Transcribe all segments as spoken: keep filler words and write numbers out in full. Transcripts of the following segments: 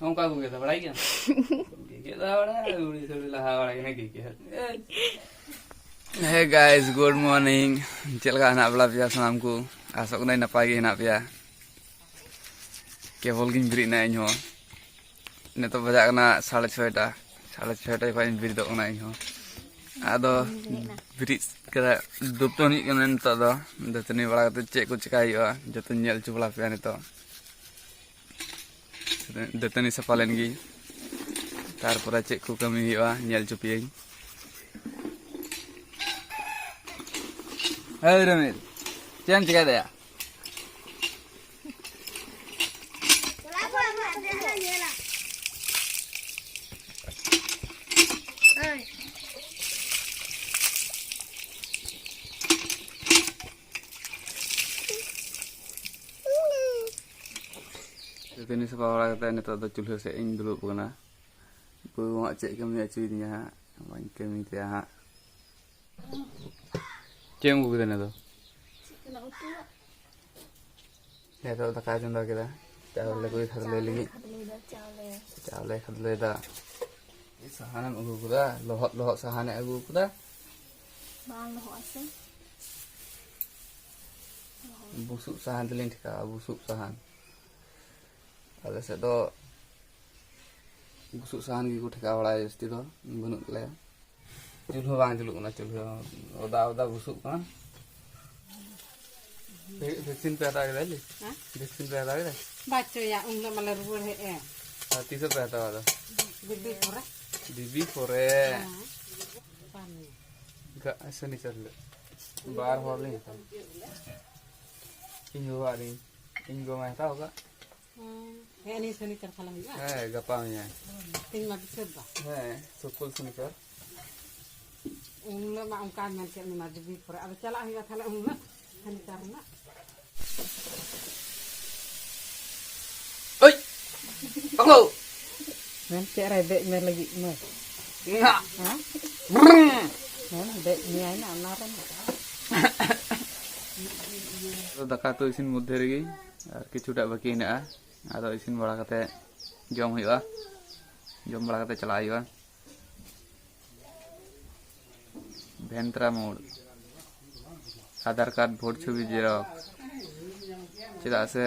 ᱱᱚᱝᱠᱟ ᱠᱚ ᱜᱮᱫᱟ, ᱵᱟᱲᱟᱭ ᱜᱮᱭᱟᱢ? ᱜᱮᱫᱟ ᱵᱟᱲᱟ, ᱟᱹᱣᱲᱤ ᱥᱟᱹᱣᱲᱤ ᱞᱟᱦᱟ ᱵᱟᱲᱟ ᱠᱟᱱᱟ, ᱜᱮᱫ ᱜᱮᱫ᱾ Hey guys, good morning. ᱪᱮᱫ ᱞᱮᱠᱟ ᱦᱮᱱᱟᱜ ᱵᱚᱞᱟ ᱯᱮᱭᱟ ᱥᱟᱱᱟᱢ ᱠᱚ? ᱟᱥᱚᱜ ᱠᱟᱹᱱᱟᱹᱧ ᱱᱟᱯᱟᱭ ᱜᱮ ᱦᱮᱱᱟᱜ ᱯᱮᱭᱟ᱾ ᱠᱮᱵᱚᱞ ᱜᱤᱧ ᱵᱮᱨᱮᱫ ᱮᱱᱟ ᱤᱧᱦᱚᱸ᱾ ᱱᱤᱛᱚᱜ ᱵᱟᱡᱟᱜ ᱠᱟᱱᱟ ᱥᱟᱲᱮ ᱪᱷᱚᱭᱴᱟ᱾ ᱥᱟᱲᱮ ᱪᱷᱚᱭᱴᱟ ᱡᱚᱠᱷᱚᱱ ᱤᱧ ᱵᱮᱨᱮᱫᱚᱜ ᱠᱟᱱᱟ ᱤᱧᱦᱚᱸ᱾ ᱟᱫᱚ ᱵᱮᱨᱮᱫ ᱠᱟᱛᱮ ᱫᱟᱹᱛᱟᱹᱱᱤᱜ ᱠᱟᱱᱟ ᱱᱤᱛᱚᱜ ᱫᱚ᱾ ᱫᱟᱹᱛᱟᱹᱱᱤ ᱵᱟᱲᱟ ᱠᱟᱛᱮ ᱪᱮᱫ ᱠᱚ ᱪᱮᱠᱟᱭ ᱦᱩᱭᱩᱜᱼᱟ, ᱡᱚᱛᱚᱧ ᱧᱮᱞ ᱦᱚᱪᱚ ᱵᱚᱞᱟ ᱯᱮᱭᱟ ᱱᱤᱛᱚᱜ᱾ ᱫᱟᱹᱛᱟᱹᱱᱤ ᱥᱟᱯᱷᱟ ᱞᱮᱱ ᱜᱤᱧ, ᱛᱟᱨᱯᱚᱨᱮ ᱪᱮᱫ ᱠᱚ ᱠᱟᱹᱢᱤ ᱦᱩᱭᱩᱜᱼᱟ, ᱧᱮᱞ ᱦᱚᱪᱚ ᱯᱮᱭᱟᱹᱧ᱾ ᱦᱮᱭ ᱨᱤᱢᱤᱞ, ᱪᱮᱫ ᱮᱢ ᱪᱮᱠᱟᱭ ᱫᱟᱭᱟ? ᱫᱟᱹᱛᱟᱹᱱᱤ ᱥᱟᱯᱷᱟ ᱵᱟᱲᱟ ᱠᱟᱛᱮ ᱱᱤᱛᱚᱜ ᱫᱚ ᱪᱩᱞᱦᱟᱹ ᱥᱮᱫ ᱤᱧ ᱫᱩᱲᱩᱵ ᱟᱠᱟᱱᱟ᱾ ᱵᱟᱹᱦᱩ ᱦᱟᱸᱜ ᱪᱮᱫ ᱠᱟᱹᱢᱤ ᱦᱚᱪᱚᱭᱤᱫᱤᱧᱟ ᱦᱟᱸᱜ, ᱵᱟᱹᱧ ᱠᱟᱹᱢᱤ ᱛᱟᱭᱟ ᱦᱟᱸᱜ᱾ ᱪᱮᱫ ᱮᱢ ᱟᱹᱜᱩ ᱠᱮᱫᱟ ᱱᱤᱭᱟᱹ ᱫᱚ? ᱪᱮᱫ ᱠᱟᱱᱟ ᱩᱛᱩ? ᱱᱤᱛᱚᱜ ᱫᱟᱠᱟᱭ ᱪᱚᱸᱫᱟ ᱠᱮᱫᱟ, ᱪᱟᱣᱞᱮ ᱠᱚᱭ ᱠᱷᱟᱫᱽᱞᱮ ᱞᱟᱹᱜᱤᱫ᱾ ᱠᱷᱟᱫᱽᱞᱮᱭᱮᱫᱟ ᱪᱟᱣᱞᱮ᱾ ᱪᱟᱣᱞᱮ ᱠᱷᱟᱫᱽᱞᱮᱭᱮᱫᱟ᱾ ᱥᱟᱦᱟᱱᱮᱢ ᱟᱹᱜᱩ ᱠᱟᱫᱟ, ᱞᱚᱦᱚᱫ ᱞᱚᱦᱚᱫ ᱥᱟᱦᱟᱱᱮ ᱟᱹᱜᱩ ᱠᱟᱫᱟ᱾ ᱵᱟᱝ ᱞᱚᱦᱚᱫ ᱟᱥᱮ? ᱵᱩᱥᱩᱵ ᱥᱟᱦᱟᱱ ᱛᱮᱞᱤᱧ ᱴᱷᱮᱠᱟᱣᱟ, ᱵᱩᱥᱩᱵ ᱥᱟᱦᱟᱱ᱾ ᱟᱞᱮ ᱥᱮᱫ ᱫᱚ ᱵᱩᱥᱩᱵ ᱥᱟᱦᱟᱱ ᱜᱮᱠᱚ ᱴᱷᱮᱠᱟᱣ ᱵᱟᱲᱟᱭᱟ ᱡᱟᱹᱥᱛᱤ ᱫᱚ, ᱵᱟᱹᱱᱩᱜ ᱛᱟᱞᱮᱭᱟ᱾ ᱪᱩᱞᱦᱟᱹ ᱵᱟᱝ ᱡᱩᱞᱩᱜ ᱠᱟᱱᱟ, ᱪᱩᱞᱦᱟᱹ ᱚᱫᱟ ᱚᱫᱟ ᱵᱩᱥᱩᱵ ᱠᱟᱱᱟ᱾ ᱵᱷᱮ-, vaccine ᱯᱮ ᱦᱟᱛᱟᱣ ᱠᱮᱫᱟ ᱞᱮ? ᱦᱮᱸ? Vaccine ᱯᱮ ᱦᱟᱛᱟᱣ ᱠᱮᱫᱟ? ᱵᱟᱪᱚᱭᱟ, ᱩᱱ ᱦᱤᱞᱳᱜ ᱢᱟᱞᱮ ᱨᱩᱣᱟᱹᱲ ᱦᱮᱡ ᱮᱱ᱾ ᱟᱨ ᱛᱤᱥᱚᱜ ᱯᱮ ᱦᱟᱛᱟᱣᱟ ᱟᱫᱚ? ᱵᱤᱵᱤ ᱯᱚᱨᱮ᱾ ᱵᱤᱵᱤ ᱯᱚᱨᱮ᱾ ᱦᱮᱸ᱾ ᱜᱟᱯᱟ ᱢᱮᱭᱟᱝ᱾ ᱜᱟ-, ᱥᱚᱱᱤᱪᱟᱨ ᱦᱤᱞᱳᱜ᱾ ᱵᱟᱨ ᱦᱚᱲ ᱞᱤᱧ ᱦᱟᱛᱟᱣᱟ᱾ ᱤᱧ ᱵᱟᱵᱟ ᱟᱨ ᱤᱧ᱾ ᱤᱧ ᱜᱚ ᱢᱟᱭ ᱦᱟᱛᱟᱣ ᱟᱠᱟᱫ᱾ ᱦᱮᱸ, ᱱᱤᱭᱟᱹ ᱥᱚᱱᱤᱪᱟᱨ ᱛᱟᱦᱞᱮ ᱦᱩᱭᱩᱜᱼᱟ? ᱦᱮᱸ, ᱜᱟᱯᱟ ᱢᱮᱭᱟᱝ᱾ ᱛᱮᱦᱮᱧ ᱢᱟ ᱵᱤᱪᱟᱹᱨ ᱵᱟ᱾ ᱦᱮᱸ, ᱥᱩᱠᱩᱞ ᱥᱚᱱᱤᱪᱟᱨ᱾ ᱩᱱ ᱦᱤᱞᱳᱜ ᱢᱟ ᱚᱱᱠᱟ ᱢᱮᱱ ᱠᱮᱫ ᱢᱮ, ᱢᱟ ᱵᱤᱵᱤ ᱯᱚᱨᱮ᱾ ᱟᱫᱚ ᱪᱟᱞᱟᱜ ᱦᱩᱭᱩᱜᱼᱟ ᱛᱟᱦᱞᱮ ᱩᱱ ᱦᱤᱞᱳᱜ ᱥᱚᱱᱤᱪᱟᱨ ᱨᱮᱱᱟᱜ᱾ ᱳᱭ! ᱦᱮᱞᱳ! ᱢᱮᱱ ᱠᱮᱫ ᱨᱮ ᱫᱮᱡ ᱢᱮ ᱞᱟᱹᱜᱤᱫ ᱢᱟᱹᱭ᱾ ᱱᱟ! ᱦᱮᱸ? ᱵᱨᱩᱸ! ᱦᱮᱸ, ᱫᱮᱡ ᱢᱮᱭᱟᱭ ᱱᱟ ᱚᱱᱟ ᱨᱮ᱾ ᱫᱟᱠᱟ ᱩᱛᱩ ᱤᱥᱤᱱ ᱢᱚᱫᱽᱫᱷᱮ ᱨᱮᱜᱮ ᱟᱨ ᱠᱤᱪᱷᱩᱴᱟ ᱵᱟᱹᱠᱤ ᱦᱮᱱᱟᱜᱼᱟ᱾ ᱟᱫᱚ ᱤᱥᱤᱱ ᱵᱟᱲᱟ ᱠᱟᱛᱮ ᱡᱚᱢ ᱦᱩᱭᱩᱜᱼᱟ᱾ ᱡᱚᱢ ᱵᱟᱲᱟ ᱠᱟᱛᱮ ᱪᱟᱞᱟᱜ ᱦᱩᱭᱩᱜᱼᱟ ᱵᱷᱮᱱᱛᱨᱟ ᱢᱳᱲ᱾ ᱟᱫᱷᱟᱨ ᱠᱟᱨᱰ, ᱵᱷᱳᱴ ᱪᱷᱚᱵᱤ ᱡᱮᱨᱚᱠᱥ, ᱪᱮᱫᱟᱜ ᱥᱮ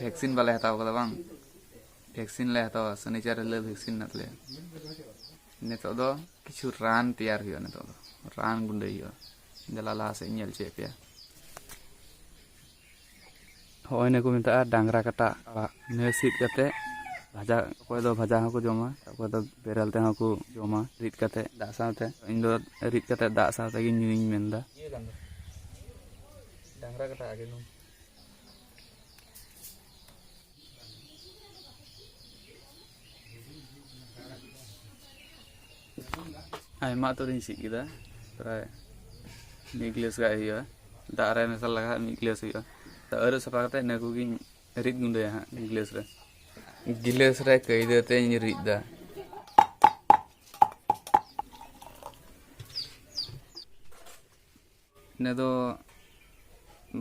ᱵᱷᱮᱠᱥᱤᱱ ᱵᱟᱞᱮ ᱦᱟᱛᱟᱣ ᱠᱟᱫᱟ ᱵᱟᱝ᱾ ᱵᱷᱮᱠᱥᱤᱱ ᱞᱮ ᱦᱟᱛᱟᱣᱟ, ᱥᱚᱱᱤᱪᱟᱨ ᱦᱤᱞᱳᱜ ᱵᱷᱮᱠᱥᱤᱱ ᱢᱮᱱᱟᱜ ᱛᱟᱞᱮᱭᱟ᱾ ᱱᱤᱛᱚᱜ ᱫᱚ ᱠᱤᱪᱷᱩ ᱨᱟᱱ ᱛᱮᱭᱟᱨ ᱦᱩᱭᱩᱜᱼᱟ, ᱱᱤᱛᱚᱜ ᱫᱚ ᱨᱟᱱ ᱜᱩᱸᱰᱟᱹᱭ ᱦᱩᱭᱩᱜᱼᱟ᱾ ᱫᱮᱞᱟ ᱞᱟᱦᱟ ᱥᱮᱫ ᱤᱧ ᱧᱮᱞ ᱦᱚᱪᱚᱭᱮᱫ ᱯᱮᱭᱟ᱾ ᱦᱚᱸᱜᱼᱚᱭ ᱱᱤᱭᱟᱹ ᱠᱚ ᱢᱮᱛᱟᱜᱼᱟ ᱰᱟᱝᱨᱟ ᱠᱟᱴᱟ ᱟᱲᱟᱜ᱾ ᱱᱤᱭᱟᱹ ᱥᱤᱫ ᱠᱟᱛᱮ ᱵᱷᱟᱡᱟ, ᱚᱠᱚᱭ ᱫᱚ ᱵᱷᱟᱡᱟ ᱦᱚᱸᱠᱚ ᱡᱚᱢᱟ, ᱚᱠᱚᱭ ᱫᱚ ᱵᱮᱨᱮᱞ ᱛᱮᱦᱚᱸ ᱠᱚ ᱡᱚᱢᱟ ᱨᱤᱫ ᱠᱟᱛᱮ ᱫᱟᱜ ᱥᱟᱶᱛᱮ᱾ ᱤᱧ ᱫᱚ ᱨᱤᱫ ᱠᱟᱛᱮ ᱫᱟᱜ ᱥᱟᱶ ᱛᱮᱜᱮᱧ ᱧᱩᱭᱤᱧ ᱢᱮᱱᱫᱟ᱾ ᱰᱟᱝᱨᱟ ᱠᱟᱴᱟ ᱟᱜᱮ ᱱᱩ᱾ ᱟᱭᱢᱟ ᱩᱛᱟᱹᱨᱤᱧ ᱥᱤᱫ ᱠᱮᱫᱟ, ᱯᱨᱟᱭ ᱢᱤᱫ ᱜᱤᱞᱟᱹᱥ ᱜᱟᱱ ᱦᱩᱭᱩᱜᱼᱟ᱾ ᱫᱟᱜ ᱨᱮ ᱢᱮᱥᱟ ᱞᱟᱜᱟᱜ ᱢᱤᱫ ᱜᱤᱞᱟᱹᱥ ᱦᱩᱭᱩᱜᱼᱟ᱾ ᱛᱚ, ᱟᱹᱨᱩᱵ ᱥᱟᱯᱷᱟ ᱠᱟᱛᱮ ᱤᱱᱟᱹ ᱠᱚᱜᱮᱧ ᱨᱤᱫ ᱜᱩᱸᱰᱟᱹᱭᱟ ᱦᱟᱸᱜ ᱜᱤᱞᱟᱹᱥ ᱨᱮ᱾ ᱜᱤᱞᱟᱹᱥ ᱨᱮ ᱠᱟᱹᱭᱫᱟᱹ ᱛᱮᱧ ᱨᱤᱫ ᱫᱟ᱾ ᱤᱱᱟᱹ ᱫᱚ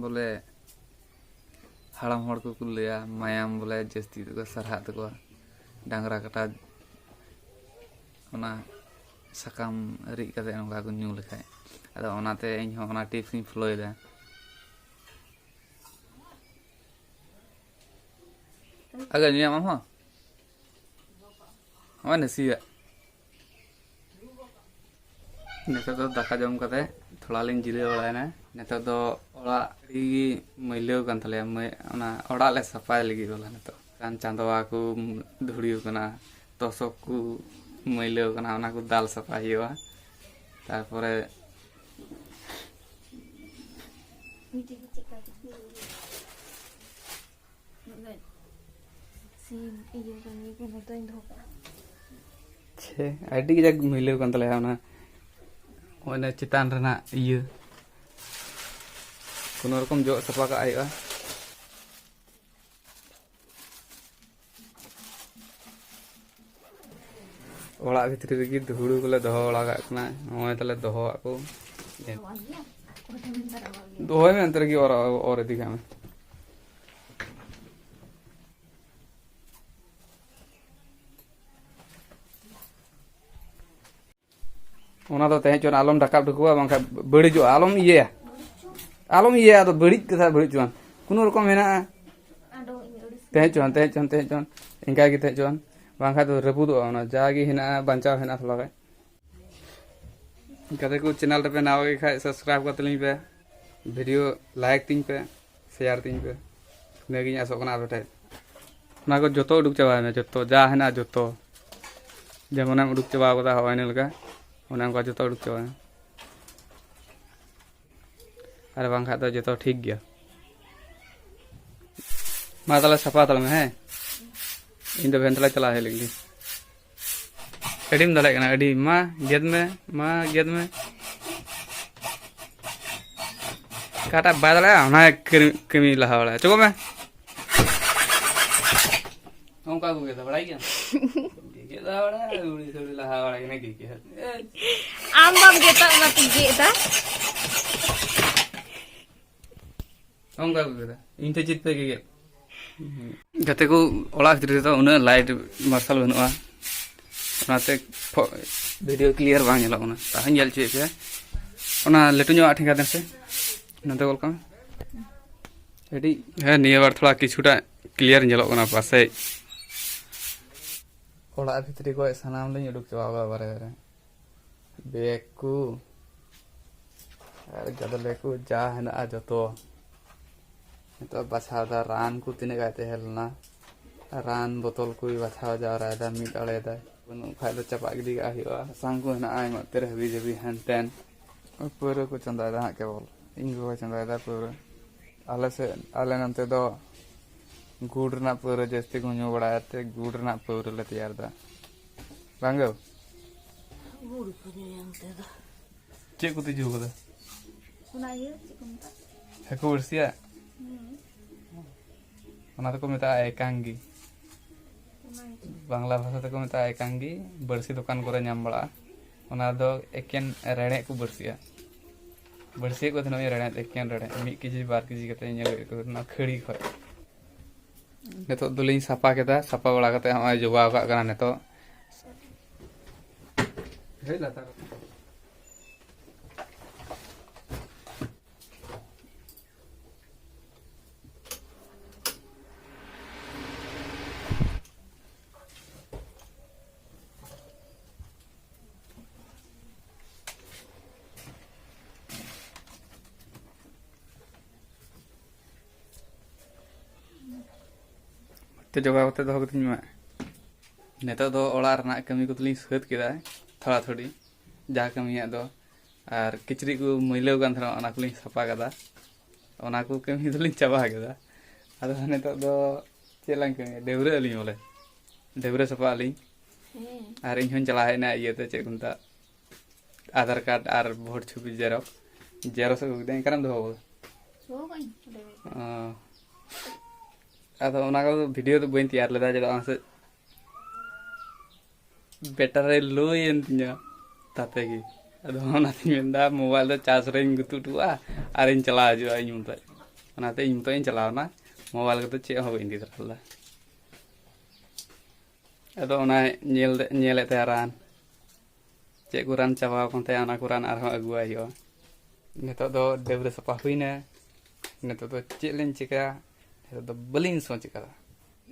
ᱵᱚᱞᱮ ᱦᱟᱲᱟᱢ ᱦᱚᱲ ᱠᱚᱠᱚ ᱞᱟᱹᱭᱟ, ᱢᱟᱭᱟᱢ ᱵᱚᱞᱮ ᱡᱟᱹᱥᱛᱤ ᱛᱮᱠᱚ ᱥᱟᱨᱦᱟᱜ ᱛᱟᱠᱚᱣᱟ, ᱰᱟᱝᱨᱟ ᱠᱟᱴᱟ ᱚᱱᱟ ᱥᱟᱠᱟᱢ ᱨᱤᱫ ᱠᱟᱛᱮ ᱱᱚᱝᱠᱟ ᱠᱚ ᱧᱩ ᱞᱮᱠᱷᱟᱡ᱾ ᱟᱫᱚ ᱚᱱᱟᱛᱮ ᱤᱧ ᱦᱚᱸ ᱚᱱᱟ ᱴᱤᱯᱥ ᱤᱧ ᱯᱷᱳᱞᱳᱭᱮᱫᱟ᱾ ᱟᱜᱮ ᱧᱩᱭᱟᱢ ᱟᱢ ᱦᱚᱸ? ᱱᱚᱜᱼᱚᱭ ᱱᱟᱥᱮᱭᱟᱜ᱾ ᱱᱤᱛᱚᱜ ᱫᱚ ᱫᱟᱠᱟ ᱡᱚᱢ ᱠᱟᱛᱮ ᱛᱷᱚᱲᱟ ᱞᱤᱧ ᱡᱤᱨᱟᱹᱣ ᱵᱟᱲᱟᱭᱮᱱᱟ᱾ ᱱᱤᱛᱚᱜ ᱫᱚ ᱚᱲᱟᱜ ᱟᱹᱰᱤ ᱜᱮ ᱢᱟᱹᱭᱞᱟᱹᱣ ᱠᱟᱱ ᱛᱟᱞᱮᱭᱟ, ᱢᱟᱹᱭ-, ᱚᱱᱟ ᱚᱲᱟᱜ ᱞᱮ ᱥᱟᱯᱷᱟᱭ ᱞᱟᱹᱜᱤᱫ ᱵᱚᱞᱮ᱾ ᱱᱤᱛᱚᱜ ᱪᱟᱸᱫᱣᱟ ᱠᱚ ᱫᱷᱩᱲᱤ ᱠᱟᱱᱟ, ᱛᱚᱥᱚᱠ ᱠᱚ ᱢᱟᱹᱭᱞᱟᱹᱣ ᱠᱟᱱᱟ, ᱚᱱᱟ ᱠᱚ ᱫᱟᱞ ᱥᱟᱯᱷᱟᱭ ᱦᱩᱭᱩᱜᱼᱟ᱾ ᱛᱟᱨᱯᱚᱨᱮ ᱢᱤᱫᱴᱮᱡ ᱜᱮ ᱪᱮᱫ ᱠᱟ ᱥᱤᱢ ᱤᱭᱟᱹ ᱠᱟᱹᱢᱤ ᱠᱚ ᱱᱤᱛᱚᱜ ᱤᱧ ᱫᱚᱦᱚ ᱠᱟᱜᱼᱟ᱾ ᱪᱷᱮ, ᱟᱹᱰᱤ ᱠᱟᱡᱟᱠ ᱢᱟᱹᱭᱞᱟᱹᱣ ᱠᱟᱱ ᱛᱟᱞᱮᱭᱟ ᱚᱱᱟ, ᱚᱱᱟ ᱪᱮᱛᱟᱱ ᱨᱮᱱᱟᱜ ᱤᱭᱟᱹ᱾ ᱠᱳᱱᱳ ᱨᱚᱠᱚᱢ ᱡᱚᱜ ᱥᱟᱯᱷᱟ ᱠᱟᱜ ᱦᱩᱭᱩᱜᱼᱟ᱾ ᱚᱲᱟᱜ ᱵᱷᱤᱛᱨᱤ ᱨᱮᱜᱮ ᱦᱩᱲᱩ ᱠᱚᱞᱮ ᱫᱚᱦᱚ ᱵᱟᱲᱟ ᱠᱟᱜ ᱠᱟᱱᱟ᱾ ᱱᱚᱜᱼᱚᱭ ᱛᱟᱞᱮ ᱫᱚᱦᱚᱣᱟᱜ ᱠᱚ᱾ ᱫᱚᱦᱚᱭ ᱢᱮ, ᱚᱱᱛᱮ ᱨᱮᱜᱮ ᱚᱨ, ᱚᱨ ᱤᱫᱤ ᱠᱟᱜ ᱢᱮ᱾ ᱚᱱᱟ ᱫᱚ ᱛᱟᱦᱮᱸ ᱦᱚᱪᱚᱣᱟᱱ, ᱟᱞᱚᱢ ᱨᱟᱠᱟᱵ ᱦᱚᱪᱚ ᱠᱚᱣᱟ, ᱵᱟᱝᱠᱷᱟᱱ ᱵᱟᱹᱲᱤᱡᱚᱜᱼᱟ᱾ ᱟᱞᱚᱢ ᱤᱭᱟᱹᱭᱟ, ᱟᱞᱚᱢ ᱤᱭᱟᱹᱭᱟ᱾ ᱟᱫᱚ ᱵᱟᱹᱲᱤᱡ ᱠᱟᱛᱷᱟ ᱵᱟᱹᱲᱤᱡ ᱦᱚᱪᱚᱣᱟᱱ, ᱠᱳᱱᱳ ᱨᱚᱠᱚᱢ ᱢᱮᱱᱟᱜᱼᱟ᱾ ᱛᱟᱦᱮᱸ ᱦᱚᱪᱚᱣᱟᱱ, ᱛᱟᱦᱮᱸ ᱦᱚᱪᱚᱣᱟᱱ, ᱛᱟᱦᱮᱸ ᱦᱚᱪᱚᱣᱟᱱ, ᱤᱱᱠᱟ ᱜᱮ ᱛᱟᱦᱮᱸ ᱦᱚᱪᱚᱣᱟᱱ, ᱵᱟᱝᱠᱷᱟᱱ ᱫᱚ ᱨᱟᱹᱯᱩᱫᱚᱜᱼᱟ᱾ ᱚᱱᱟ ᱡᱟᱜᱮ ᱦᱮᱱᱟᱜᱼᱟ, ᱵᱟᱧᱪᱟᱣ ᱦᱮᱱᱟᱜᱼᱟ ᱛᱷᱚᱲᱟ ᱜᱟᱱ᱾ ᱜᱟᱛᱮ ᱠᱚ, ᱪᱮᱱᱮᱞ ᱨᱮᱯᱮ ᱱᱟᱣᱟ ᱜᱮ ᱠᱷᱟᱡ subscribe ᱠᱟᱛᱮ ᱞᱤᱧ ᱯᱮ, video like ᱛᱤᱧ ᱯᱮ, share ᱛᱤᱧ ᱯᱮ, ᱤᱱᱟᱹᱜᱤᱧ ᱟᱥᱚᱜ ᱠᱟᱱᱟ ᱟᱯᱮ ᱴᱷᱮᱡ᱾ ᱚᱱᱟ ᱠᱚ ᱡᱚᱛᱚ ᱩᱰᱩᱠ ᱪᱟᱵᱟᱭ ᱢᱮ, ᱡᱚᱛᱚ ᱡᱟ ᱦᱮᱱᱟᱜᱼᱟ ᱡᱚᱛᱚ, ᱡᱮᱢᱚᱱᱮᱢ ᱩᱰᱩᱠ ᱪᱟᱵᱟ ᱠᱟᱫᱟ ᱦᱚᱸᱜᱼᱚᱭ ᱤᱱᱟᱹ ᱞᱮᱠᱟ, ᱚᱱᱮ ᱚᱱᱠᱟ ᱡᱚᱛᱚ ᱩᱰᱩᱠ ᱪᱟᱵᱟᱭ ᱢᱮ, ᱟᱨ ᱵᱟᱝᱠᱷᱟᱡ ᱫᱚ ᱡᱚᱛᱚ ᱴᱷᱤᱠ ᱜᱮᱭᱟ᱾ ᱢᱟ ᱛᱟᱦᱞᱮ ᱥᱟᱯᱷᱟ ᱦᱟᱛᱟᱲ ᱢᱮ, ᱦᱮᱸ, ᱤᱧ ᱫᱚ ᱵᱷᱮᱱᱛᱟᱞᱟ ᱪᱟᱞᱟᱣ ᱦᱮᱡ ᱞᱮᱱ ᱜᱮ᱾ ᱟᱹᱰᱤᱢ ᱫᱟᱲᱮᱭᱟᱜ ᱠᱟᱱᱟ, ᱟᱹᱰᱤ᱾ ᱢᱟ ᱜᱮᱫ ᱢᱮ, ᱢᱟ ᱜᱮᱫ ᱢᱮ᱾ ᱚᱠᱟᱴᱟᱜ ᱵᱟᱭ ᱫᱟᱲᱮᱭᱟᱜᱼᱟ, ᱚᱱᱟ ᱠᱟᱹᱢᱤ, ᱠᱟᱹᱢᱤ ᱞᱟᱦᱟ ᱵᱟᱲᱟᱭᱟ᱾ ᱪᱚᱠᱚᱜ ᱢᱮ᱾ ᱚᱱᱠᱟ ᱠᱚ ᱜᱮᱫᱟ, ᱵᱟᱲᱟᱭ ᱜᱮᱭᱟᱢ? ᱜᱮᱫᱟ ᱵᱟᱲᱟᱭᱟ, ᱟᱹᱣᱲᱤ ᱥᱟᱹᱣᱲᱤ ᱞᱟᱦᱟ ᱵᱟᱲᱟᱭ ᱠᱟᱱᱟ, ᱜᱮᱫ ᱜᱮᱫ᱾ ᱟᱢ ᱵᱟᱢ ᱜᱮᱫᱟ, ᱚᱱᱟᱛᱮᱧ ᱜᱮᱫ ᱮᱫᱟ᱾ ᱚᱱᱠᱟ ᱠᱚ ᱜᱮᱫᱟ, ᱤᱧ ᱴᱷᱮᱡ ᱪᱮᱫ ᱯᱮ ᱜᱮᱫ? ᱜᱟᱛᱮ ᱠᱚ, ᱚᱲᱟᱜ ᱵᱷᱤᱛᱨᱤ ᱨᱮᱫᱚ ᱩᱱᱟᱹᱜ light ᱢᱟᱨᱥᱟᱞ ᱵᱟᱹᱱᱩᱜᱼᱟ, ᱚᱱᱟᱛᱮ ᱯᱷᱚ-, video clear ᱵᱟᱝ ᱧᱮᱞᱚᱜ ᱠᱟᱱᱟ᱾ ᱛᱟᱦᱚᱧ ᱧᱮᱞ ᱦᱚᱪᱚᱭᱮᱫ ᱯᱮᱭᱟ, ᱚᱱᱟ ᱞᱟᱹᱴᱩ ᱧᱚᱜ ᱟᱜ ᱴᱷᱮᱸᱜᱟ ᱫᱮᱱ ᱥᱮ, ᱱᱚᱛᱮ ᱜᱚᱞ ᱠᱟᱜ ᱢᱮ᱾ ᱟᱹᱰᱤ, ᱦᱮᱸ, ᱱᱤᱭᱟᱹ ᱵᱟᱨ ᱛᱷᱚᱲᱟ ᱠᱤᱪᱷᱩᱴᱟ clear ᱧᱮᱞᱚᱜ ᱠᱟᱱᱟ ᱯᱟᱥᱮᱡ᱾ ᱚᱲᱟᱜ ᱵᱷᱤᱛᱨᱤ ᱠᱷᱚᱡ ᱥᱟᱱᱟᱢ ᱞᱤᱧ ᱩᱰᱩᱠ ᱪᱟᱵᱟ ᱠᱟᱫᱟ ᱵᱟᱨᱦᱮ ᱨᱮ᱾ ᱵᱮᱜᱽ ᱠᱚ ᱟᱨ ᱜᱟᱫᱽᱞᱮ ᱠᱚ ᱡᱟ ᱦᱮᱱᱟᱜᱼᱟ ᱡᱚᱛᱚ᱾ ᱱᱤᱛᱚᱜ ᱵᱟᱪᱷᱟᱣ ᱫᱟ ᱨᱟᱱ ᱠᱚ ᱛᱤᱱᱟᱹᱜ ᱜᱟᱱ ᱛᱟᱦᱮᱸ ᱞᱮᱱᱟ, ᱨᱟᱱ ᱵᱚᱛᱚᱞ ᱠᱚᱭ ᱵᱟᱪᱷᱟᱣ ᱡᱟᱣᱨᱟᱭᱮᱫᱟ, ᱢᱤᱫ ᱟᱲᱮᱭᱮᱫᱟᱭ᱾ ᱵᱟᱹᱱᱩᱜ ᱠᱷᱟᱡ ᱫᱚ ᱪᱟᱯᱟᱜ ᱜᱤᱰᱤ ᱠᱟᱜ ᱦᱩᱭᱩᱜᱼᱟ᱾ ᱥᱟᱥᱟᱝ ᱠᱚ ᱦᱮᱱᱟᱜᱼᱟ ᱟᱭᱢᱟ ᱩᱛᱟᱹᱨ ᱦᱟᱹᱵᱤ ᱡᱟᱹᱵᱤ ᱦᱮᱱ ᱛᱮᱱ᱾ ᱯᱟᱹᱣᱨᱟᱹ ᱠᱚ ᱪᱚᱸᱫᱟᱭᱮᱫᱟ ᱦᱟᱸᱜ ᱠᱮᱵᱚᱞ, ᱤᱧ ᱜᱚᱜᱚᱭ ᱪᱚᱸᱫᱟᱭᱮᱫᱟ ᱯᱟᱹᱣᱨᱟᱹ᱾ ᱟᱞᱮ ᱥᱮᱫ, ᱟᱞᱮ ᱱᱚᱱᱛᱮ ᱫᱚ ᱜᱩᱲ ᱨᱮᱱᱟᱜ ᱯᱟᱹᱣᱨᱟᱹ ᱡᱟᱹᱥᱛᱤ ᱠᱚ ᱧᱩ ᱵᱟᱲᱟᱭᱟ, ᱛᱮ ᱜᱩᱲ ᱨᱮᱱᱟᱜ ᱯᱟᱹᱣᱨᱟᱹ ᱞᱮ ᱛᱮᱭᱟᱨ ᱮᱫᱟ᱾ ᱵᱟᱝ ᱜᱳ? ᱜᱩᱲ ᱠᱚ ᱧᱩᱭᱟ ᱚᱱᱛᱮ ᱫᱚ᱾ ᱪᱮᱫ ᱠᱚ ᱛᱤᱡᱩ ᱠᱟᱫᱟ? ᱚᱱᱟ ᱤᱭᱟᱹ, ᱪᱮᱫ ᱠᱚ ᱢᱮᱛᱟᱜᱼᱟ? ᱦᱟᱹᱠᱩ ᱵᱟᱹᱲᱥᱤᱭᱟᱜ? ᱦᱩᱸ᱾ ᱚᱱᱟ ᱫᱚᱠᱚ ᱢᱮᱛᱟᱜᱼᱟ ᱮᱠᱟᱝᱜᱤ᱾ ᱚᱱᱟ ᱜᱮ᱾ ᱵᱟᱝᱞᱟ ᱵᱷᱟᱥᱟ ᱛᱮᱠᱚ ᱢᱮᱛᱟᱜᱼᱟ ᱮᱠᱟᱝᱜᱤ, ᱵᱟᱹᱲᱥᱤ ᱫᱚᱠᱟᱱ ᱠᱚᱨᱮ ᱧᱟᱢ ᱵᱟᱲᱟᱜᱼᱟ᱾ ᱚᱱᱟ ᱫᱚ ᱮᱠᱮᱱ ᱨᱮᱲᱮᱫ ᱠᱚ ᱵᱟᱹᱲᱥᱤᱭᱟ᱾ ᱵᱟᱹᱲᱥᱤᱭᱮᱫ ᱠᱚ ᱛᱟᱦᱮᱱᱟ ᱨᱮᱲᱮᱫ, ᱮᱠᱮᱱ ᱨᱮᱲᱮᱫ, ᱢᱤᱫ ᱠᱮᱡᱤ, ᱵᱟᱨ ᱠᱮᱡᱤ ᱠᱟᱛᱮ ᱧᱮᱞ ᱦᱩᱭᱩᱜ ᱠᱟᱱᱟ ᱠᱷᱟᱹᱲᱤ ᱠᱷᱚᱡ᱾ ᱱᱤᱛᱚᱜ ᱫᱚᱞᱤᱧ ᱥᱟᱯᱷᱟ ᱠᱮᱫᱟ, ᱥᱟᱯᱷᱟ ᱵᱟᱲᱟ ᱠᱟᱛᱮ ᱦᱚᱸᱜᱼᱚᱭ ᱡᱚᱜᱟᱣ ᱠᱟᱜ ᱠᱟᱱᱟ ᱱᱤᱛᱚᱜ᱾ ᱦᱮᱡ ᱞᱟᱛᱟᱨ᱾ ᱛᱮ ᱡᱚᱜᱟᱣ ᱠᱟᱛᱮ ᱫᱚᱦᱚ ᱠᱟᱛᱤᱧ ᱢᱮ᱾ ᱱᱤᱛᱚᱜ ᱫᱚ ᱚᱲᱟᱜ ᱨᱮᱱᱟᱜ ᱠᱟᱹᱢᱤ ᱠᱚᱫᱚᱞᱤᱧ ᱥᱟᱹᱛ ᱠᱮᱫᱟ, ᱛᱷᱚᱲᱟ ᱛᱷᱚᱲᱤ ᱡᱟᱦᱟᱸ ᱠᱟᱹᱢᱤᱭᱟᱜ ᱫᱚ, ᱟᱨ ᱠᱤᱪᱨᱤᱡ ᱠᱚ ᱢᱟᱹᱭᱞᱟᱹᱣ ᱠᱟᱱ ᱛᱟᱦᱮᱱᱟ, ᱚᱱᱟ ᱠᱚᱞᱤᱧ ᱥᱟᱯᱷᱟ ᱠᱟᱫᱟ, ᱚᱱᱟ ᱠᱚ ᱠᱟᱹᱢᱤ ᱫᱚᱞᱤᱧ ᱪᱟᱵᱟ ᱠᱮᱫᱟ᱾ ᱟᱫᱚ ᱱᱤᱛᱚᱜ ᱫᱚ ᱪᱮᱫ ᱞᱟᱝ ᱠᱟᱹᱢᱤᱭᱟ, ᱰᱟᱹᱵᱽᱨᱟᱹᱜ ᱟᱹᱞᱤᱧ ᱵᱚᱞᱮ, ᱰᱟᱹᱵᱽᱨᱟᱹ ᱥᱟᱯᱷᱟᱜ ᱟᱹᱞᱤᱧ᱾ ᱦᱮᱸ᱾ ᱟᱨ ᱤᱧ ᱦᱚᱸᱧ ᱪᱟᱞᱟᱣ ᱦᱮᱡ ᱮᱱᱟ ᱤᱭᱟᱹᱛᱮ, ᱪᱮᱫ ᱠᱚ ᱢᱮᱛᱟᱜ, ᱟᱫᱷᱟᱨ ᱠᱟᱨᱰ ᱟᱨ ᱵᱷᱳᱴ ᱪᱷᱚᱵᱤ ᱡᱮᱨᱚᱠᱥ, ᱡᱮᱨᱚᱠᱥ ᱟᱹᱜᱩ ᱠᱮᱫᱟᱹᱧ᱾ ᱚᱠᱟᱨᱮᱢ ᱫᱚᱦᱚ ᱠᱟᱫᱟ? ᱫᱚᱦᱚ ᱠᱟᱜ ᱟᱹᱧ ᱚᱸᱰᱮ ᱜᱮ᱾ ᱚ᱾ ᱟᱫᱚ ᱚᱱᱟ ᱠᱚᱫᱚ ᱵᱷᱤᱰᱤᱭᱳ ᱫᱚ ᱵᱟᱹᱧ ᱛᱮᱭᱟᱨ ᱞᱮᱫᱟ, ᱪᱮᱫᱟᱜ ᱥᱮ ᱵᱮᱴᱟᱨᱤ ᱞᱳ ᱮᱱ ᱛᱤᱧᱟ ᱛᱟᱛᱮ ᱜᱮ᱾ ᱟᱫᱚ ᱚᱱᱟᱛᱤᱧ ᱢᱮᱱᱫᱟ ᱢᱳᱵᱟᱭᱤᱞ ᱫᱚ ᱪᱟᱨᱡᱽ ᱨᱮᱧ ᱜᱩᱛᱩ ᱦᱚᱴᱚ ᱠᱟᱜᱼᱟ ᱟᱨᱤᱧ ᱪᱟᱞᱟᱣ ᱦᱤᱡᱩᱜᱼᱟ ᱤᱧ ᱢᱚᱛᱚᱡ᱾ ᱚᱱᱟᱛᱮ ᱤᱧ ᱢᱚᱛᱚᱡ ᱤᱧ ᱪᱟᱞᱟᱣ ᱮᱱᱟ, ᱢᱳᱵᱟᱭᱤᱞ ᱠᱚᱫᱚ ᱪᱮᱫ ᱦᱚᱸ ᱵᱟᱹᱧ ᱤᱫᱤ ᱛᱚᱨᱟ ᱞᱮᱫᱟ᱾ ᱟᱫᱚ ᱚᱱᱟ ᱧᱮᱞ, ᱧᱮᱞᱮᱫ ᱛᱟᱦᱮᱸ ᱨᱟᱱ, ᱪᱮᱫ ᱠᱚ ᱨᱟᱱ ᱪᱟᱵᱟ ᱟᱠᱟᱱ ᱛᱟᱭᱟ, ᱚᱱᱟ ᱠᱚ ᱨᱟᱱ ᱟᱨᱦᱚᱸ ᱟᱹᱜᱩᱣᱟᱭ ᱦᱩᱭᱩᱜᱼᱟ᱾ ᱱᱤᱛᱚᱜ ᱫᱚ ᱰᱟᱹᱵᱽᱨᱟᱹ ᱥᱟᱯᱷᱟ ᱦᱩᱭᱱᱟ, ᱱᱤᱛᱚᱜ ᱫᱚ ᱪᱮᱫ ᱞᱤᱧ ᱪᱤᱠᱟᱹᱭᱟ? ᱱᱤᱛᱚᱜ ᱫᱚ ᱵᱟᱹᱞᱤᱧ ᱥᱚᱪ ᱠᱟᱫᱟ᱾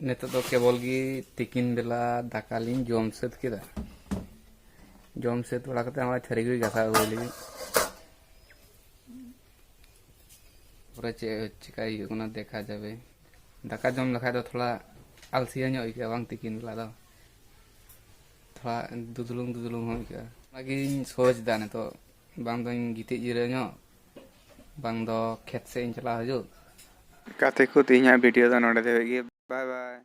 ᱱᱤᱛᱚᱜ ᱫᱚ ᱠᱮᱵᱚᱞ ᱜᱮ ᱛᱤᱠᱤᱱ ᱵᱮᱞᱟ ᱫᱟᱠᱟ ᱞᱤᱧ ᱡᱚᱢ ᱥᱟᱹᱛ ᱠᱮᱫᱟ᱾ ᱡᱚᱢ ᱥᱟᱹᱛ ᱵᱟᱲᱟ ᱠᱟᱛᱮ ᱱᱚᱜᱼᱚᱭ ᱛᱷᱟᱹᱨᱤ ᱠᱚ ᱜᱷᱟᱥᱟᱣ ᱟᱹᱜᱩᱭ ᱞᱟᱹᱜᱤᱫ᱾ ᱯᱚᱨᱮ ᱪᱮᱫ ᱪᱤᱠᱟᱹᱭ ᱦᱩᱭᱩᱜ ᱠᱟᱱᱟ ᱫᱮᱠᱷᱟ ᱡᱟᱵᱮ᱾ ᱫᱟᱠᱟ ᱡᱚᱢ ᱞᱮᱠᱷᱟᱡ ᱫᱚ ᱛᱷᱚᱲᱟ ᱟᱞᱥᱤᱭᱟᱹ ᱧᱚᱜ ᱟᱹᱭᱠᱟᱹᱜᱼᱟ ᱵᱟᱝ, ᱛᱤᱠᱤᱱ ᱵᱮᱞᱟ ᱫᱚ ᱛᱷᱚᱲᱟ ᱫᱩᱫᱽᱞᱩᱝ ᱫᱩᱫᱽᱞᱩᱝ ᱦᱚᱸ ᱟᱹᱭᱠᱟᱹᱜᱼᱟ᱾ ᱚᱱᱟᱜᱤᱧ ᱥᱚᱪ ᱮᱫᱟ ᱱᱤᱛᱚᱜ, ᱵᱟᱝ ᱫᱚᱧ ᱜᱤᱛᱤᱡ ᱡᱤᱨᱟᱹ ᱧᱚᱜ, ᱵᱟᱝ ᱫᱚ ᱠᱷᱮᱛ ᱥᱮᱫ ᱤᱧ ᱪᱟᱞᱟᱣ ᱦᱤᱡᱩᱜ᱾ ᱜᱟᱛᱮ ᱠᱚ, ᱛᱮᱦᱮᱧᱟᱜ ᱵᱷᱤᱰᱤᱭᱳ ᱫᱚ ᱱᱚᱰᱮ ᱫᱷᱟᱹᱵᱤᱡ ᱜᱮ᱾ ᱵᱟᱭ ᱵᱟᱭ᱾